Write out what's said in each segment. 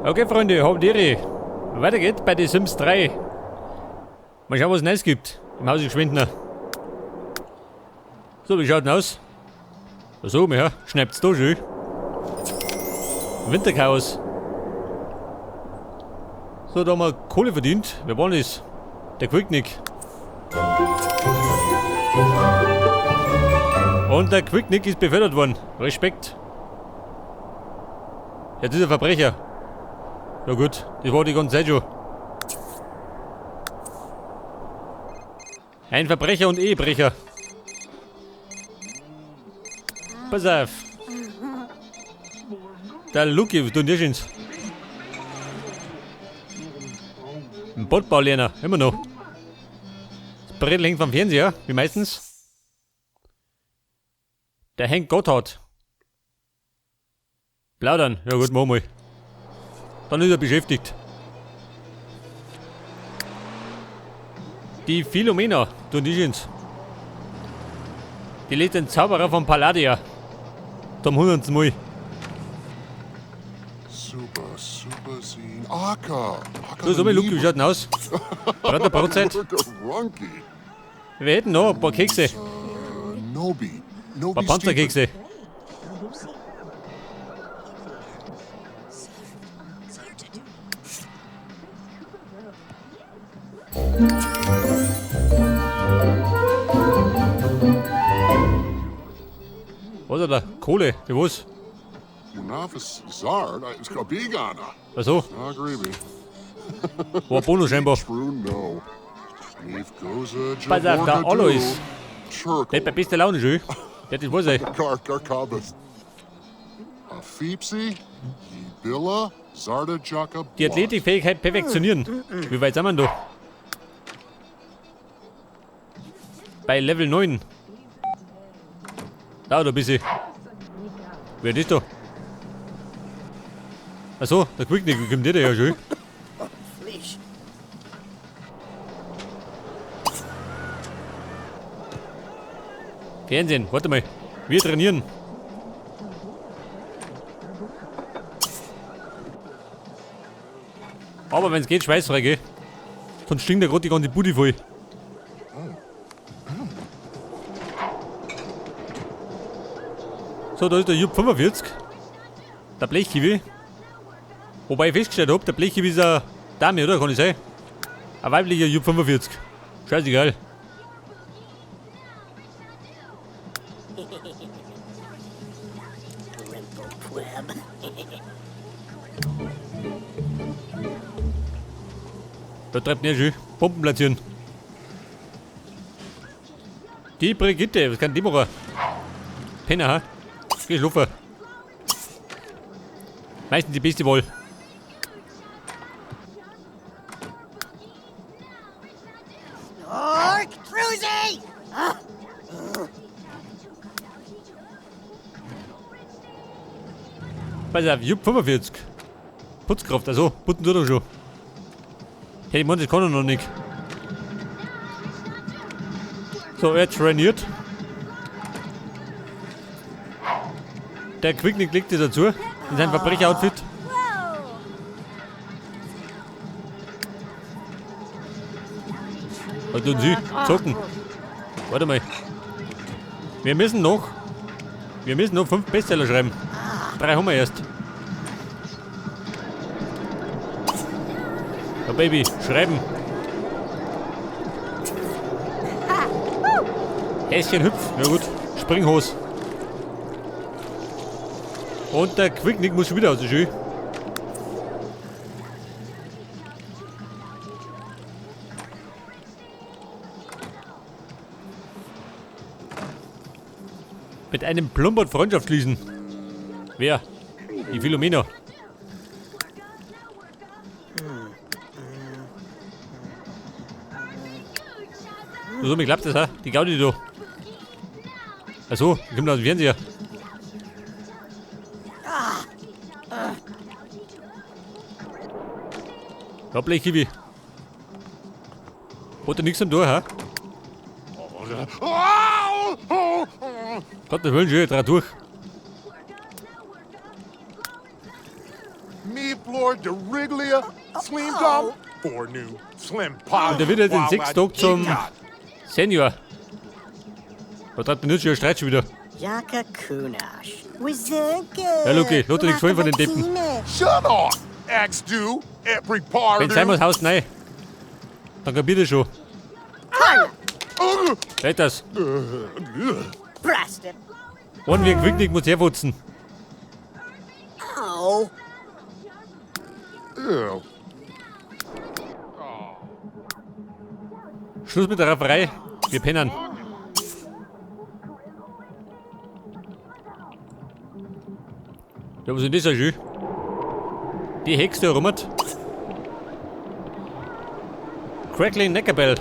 Okay, Freunde, habt Ehre. Weiter geht's bei The Sims 3. Mal schauen, was es Neues gibt im Hause Gschwendner. So, wie schaut denn aus? So, ja, schneppt's da schön. Winterchaos. So, da haben wir Kohle verdient. Wer war das? Der Quicknick. Und der Quicknick ist befördert worden. Respekt. Ja, dieser Verbrecher. Ja gut, das war die ganze Zeit schon. Ein Verbrecher und Ehebrecher. Pass auf. Der Luki, was tun die schon? Ein Bottbaulerner, immer noch. Das Brettel hängt vom Fernseher, wie meistens. Der Henk Gotthard. Plaudern, ja gut, machen wir mal. Dann ist er beschäftigt. Die Philomena, tun die schön's. Die lädt den Zauberer von Palladia. Zum 100. Mal. Super, super scene. Aka. So, so, Luki, wie schaut denn aus? Brot der Brotzeit? Wir hätten noch ein paar Kekse. Nobi. Ein paar Panzerkekse. Was hat er? Kohle, die was? Achso. War Bonus scheinbar. Pass auf, der Alois. Der hat bei bester Laune schon. Der hat das was, ey. Die Athletikfähigkeit perfektionieren. Wie weit sind wir denn da? Bei Level 9. Dauert ein bisschen. Wer ist das da? Achso, der Quicknick, wie kommt der da ja schon? Fernsehen, warte mal. Wir trainieren. Aber wenn's geht, schweißfrei, gell? Sonst stinkt ja grad die ganze Bude voll. So, da ist der Jupp 45. Der Blechkiwi. Wobei ich festgestellt hab, der Blechkiwi ist eine Dame, oder? Kann ich sein? Ein weiblicher Jupp 45. Scheißegal. Da treibt nicht schön. Pumpen platzieren. Die Brigitte, was kann die machen? Penner, ha? Geh schlafen. Meistens die beste Wahl. Pass auf, Jupp 45. Putzkraft, also putzen tut er schon. Hey, ich meine, das kann er noch nicht. So, er trainiert. Der Quicknick legt sich dazu. In seinem Verbrecher-Outfit. Was tun Sie? Zocken. Warte mal. Wir müssen noch 5 Bestseller schreiben. 3 haben wir erst. Ja, Baby, schreiben. Häschen hüpf. Ja gut. Springhos. Und der Quicknick muss schon wieder aus der Schule. Mit einem Plumbert Freundschaft schließen. Wer? Die Philomena. So, mir klappt das, ha? Die Gaudi da. Achso, die kommt aus dem Fernseher. Ja, Blechkiwi. Hat er nichts am Tor, hä? Gott, das wollen schon, dreh durch. Floor, Deriglia, Slim Dom, Four New, Slim Pop. Und der wird jetzt in 6 Tagen zum Senior. Da treibt der Nützscher Streit schon wieder. Jaka Kunash. Wizanka. Ja, Luki, lass dir nichts gefallen von den Deppen. Shut up! Ex-do, every Wenn sein muss, haust rein. Dann kapiert er schon. Seht das? Brasted. One wie ein Quicknick muss herfutzen. Oh. Ew. Schluss mit der Rafferei. Wir pennen. Ja, was ist denn das schön? Die Hexe da rum. Crackling Neckerbell.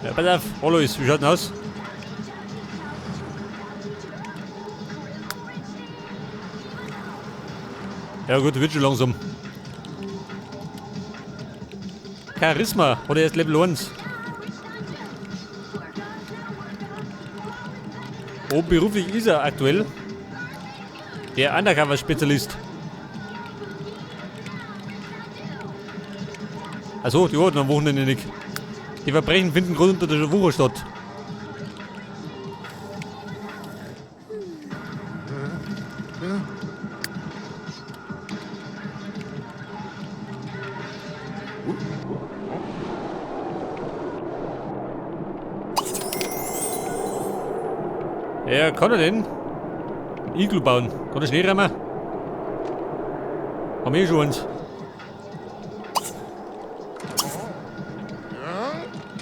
Ja, pass auf, Alois, wie schaut denn aus? Ja gut, wird schon langsam. Charisma, oder erst Level 1. Oh, beruflich ist er aktuell der Undercover-Spezialist. Achso, die arbeiten am Wochenende nicht. Die Verbrechen finden gerade unter der Woche statt. Ja, kann er denn? Iglu bauen. Kann er Schneeräumer? Haben wir eh schon eins.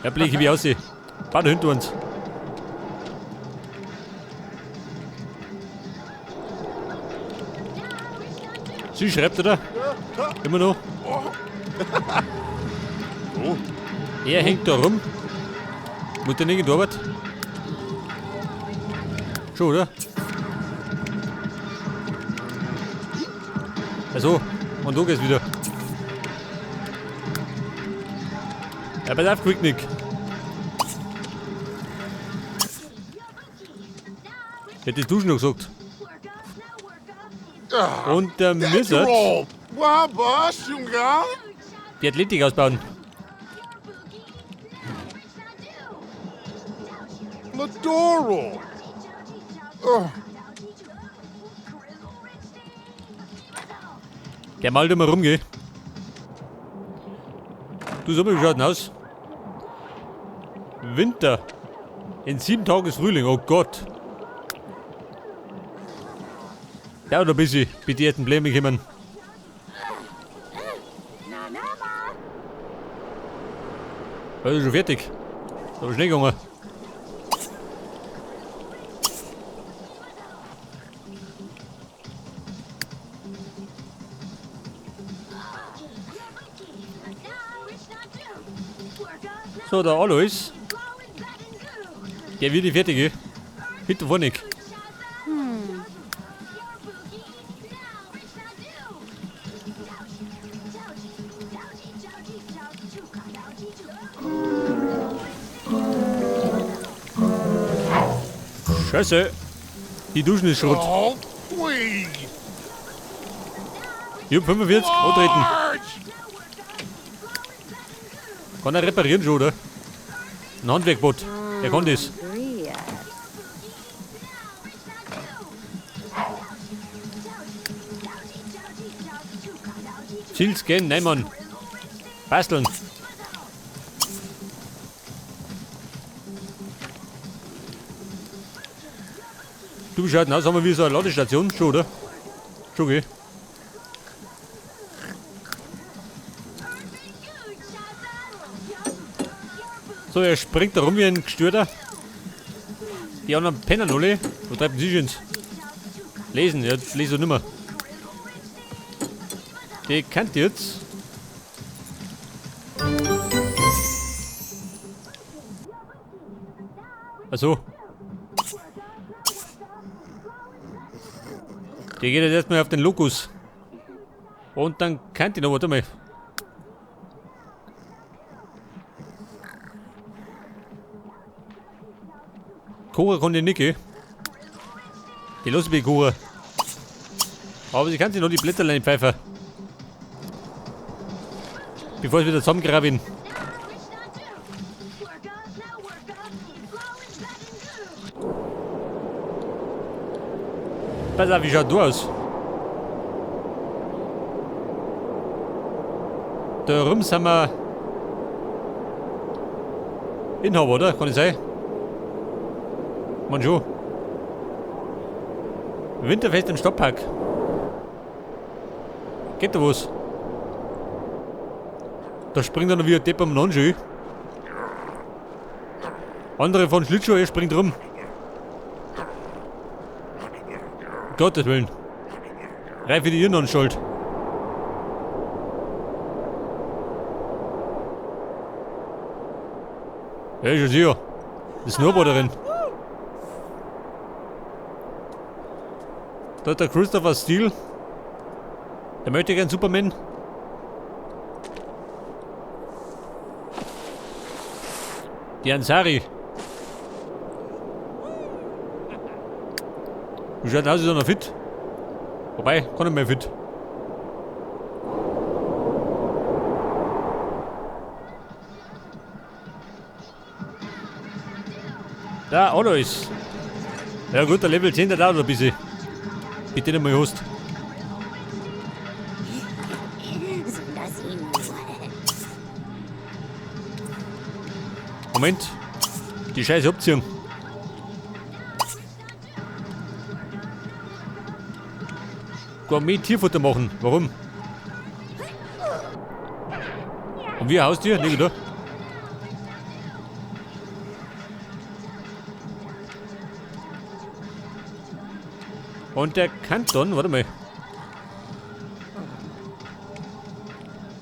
Ja, Bleche, wie aussieht. Bau da hinter uns. Sie schreibt, oder? Immer noch. Er hängt da rum. Muss der nicht in die Arbeit? Schon, oder? Also, und da geht's wieder. Ja, pass auf, Quicknick. Hätte ich Duschen noch gesagt. Und der Missert. Die Athletik ausbauen. Der malt immer rum, gell? Du, sag mal, wie schaut denn aus? Winter. In 7 Tagen ist Frühling, oh Gott. Dauert noch ein bisschen, bis die ersten Bläme kommen. Das ist schon fertig. Da ist schnell gegangen. So, der Alois. Der wird die fertige. Hinten vorne. Scheiße. Die Duschen ist Schrott. Ich hab 45, antreten. Kann er reparieren schon, oder? Ein Handwerkbot. Der kann das. Ziel scannen, nein Mann. Basteln. Du, wie schaut denn aus? Haben wir wieder so eine Ladestation? Schon, oder? Schon, gell? So, er springt da rum wie ein Gestörter. Die anderen pennen alle. Wo treiben sie schon? Lesen, ja, lese ich nimmer. Die kennt ihr jetzt. Achso. Die geht jetzt erstmal auf den Lokus. Und dann kennt die noch, warte mal. Kochen kann ich nicht, gell? Die lassen mich kochen. Aber sie kann sich noch die Blätterlein pfeifen. Bevor es wieder zusammengraben. Pass auf, wie schaut du aus? Da rum sind wir Inhaber, oder? Kann ich sein? Man schon. Winterfest im Stadtpark. Geht da was? Da springt er noch wie ein Depp am Nanschö. Andere von Schlittschuh, er springt rum. Um Gottes Willen. Reif für die Irrenanstalt. Ja, ist schon sicher. Die Snowboarderin. Da hat der Christopher Steele. Der möchte gern Superman. Die Ansari. Wie schaut aus, ist er noch fit? Wobei, kann nicht mehr fit. Da, Alois. Ja gut, der Level 10, der dauert noch ein bisschen. Bitte nicht mal Host. Moment. Die scheiß Option. Gourmet Tierfutter machen. Warum? Und wie ein Haustier? Nicht, oder? Und der Kanton, warte mal.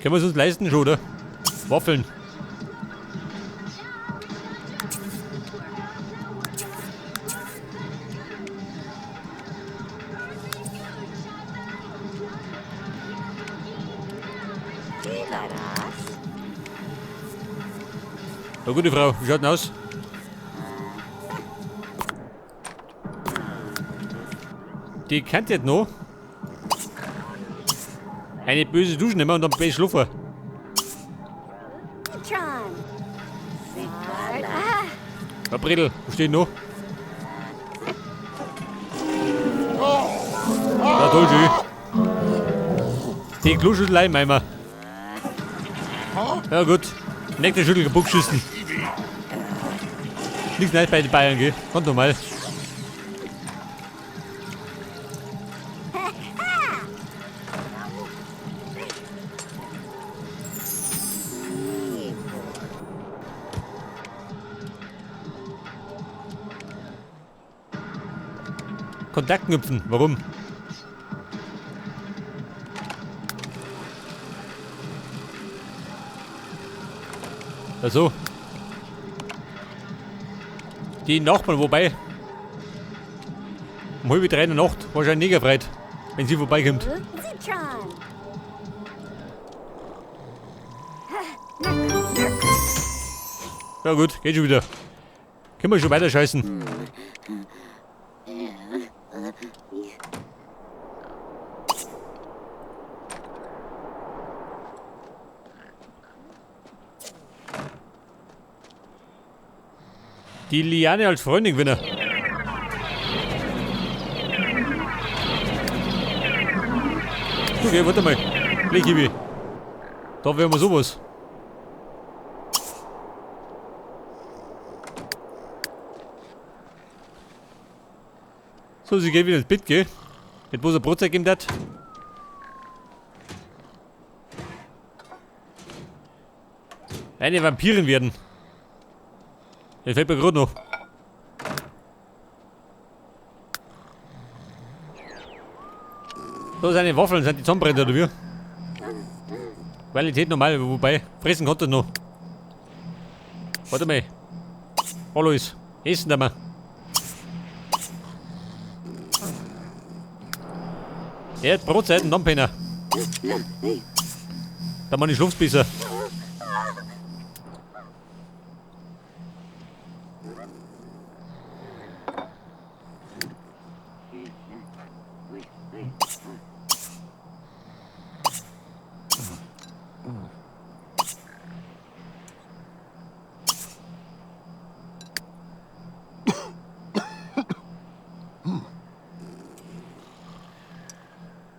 Können wir es uns leisten schon, oder? Waffeln. Na gute Frau, wie schaut denn aus? Die kennt jetzt noch. Eine böse Dusche nehmen und dann böse schlafen. Na Bredel, wo steht noch? Na toll, schön. Die Kloschüssel einmeimer. Ja gut. Nächste Schüttel kaputt geschissen. Nichts Neues bei den Bayern, gell? Kommt doch mal. Kontakt knüpfen. Warum? Also. Die Nachbarn, wobei. Um 2:30 in der Nacht wahrscheinlich nicht gefreut, wenn sie vorbeikommt. Ja gut, geht schon wieder. Können wir schon weiter scheißen. Die Liane als Freundin gewinnen. Okay, warte mal. Blechhibi. Da wären wir sowas. So, sie geht wieder ins Bett, gell? Mit bloß eine Brotzeit geben dat. Eine Vampirin werden. Das fällt mir gerade noch. So, seine Waffeln sind die Zusammenbrenner, oder wie? Qualität normal, wobei, fressen konnte noch. Warte mal. Alois, essen da mal. Er hat Brotzeiten, dann Penner. Da man ich schlaf's besser.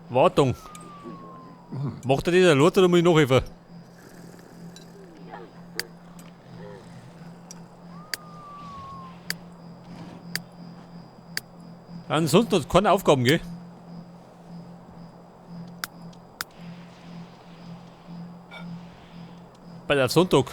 Wartung. Macht er das allein oder muss ich nachhelfen? Ansonsten hat es keine Aufgaben, gell? Bei der Sonntag.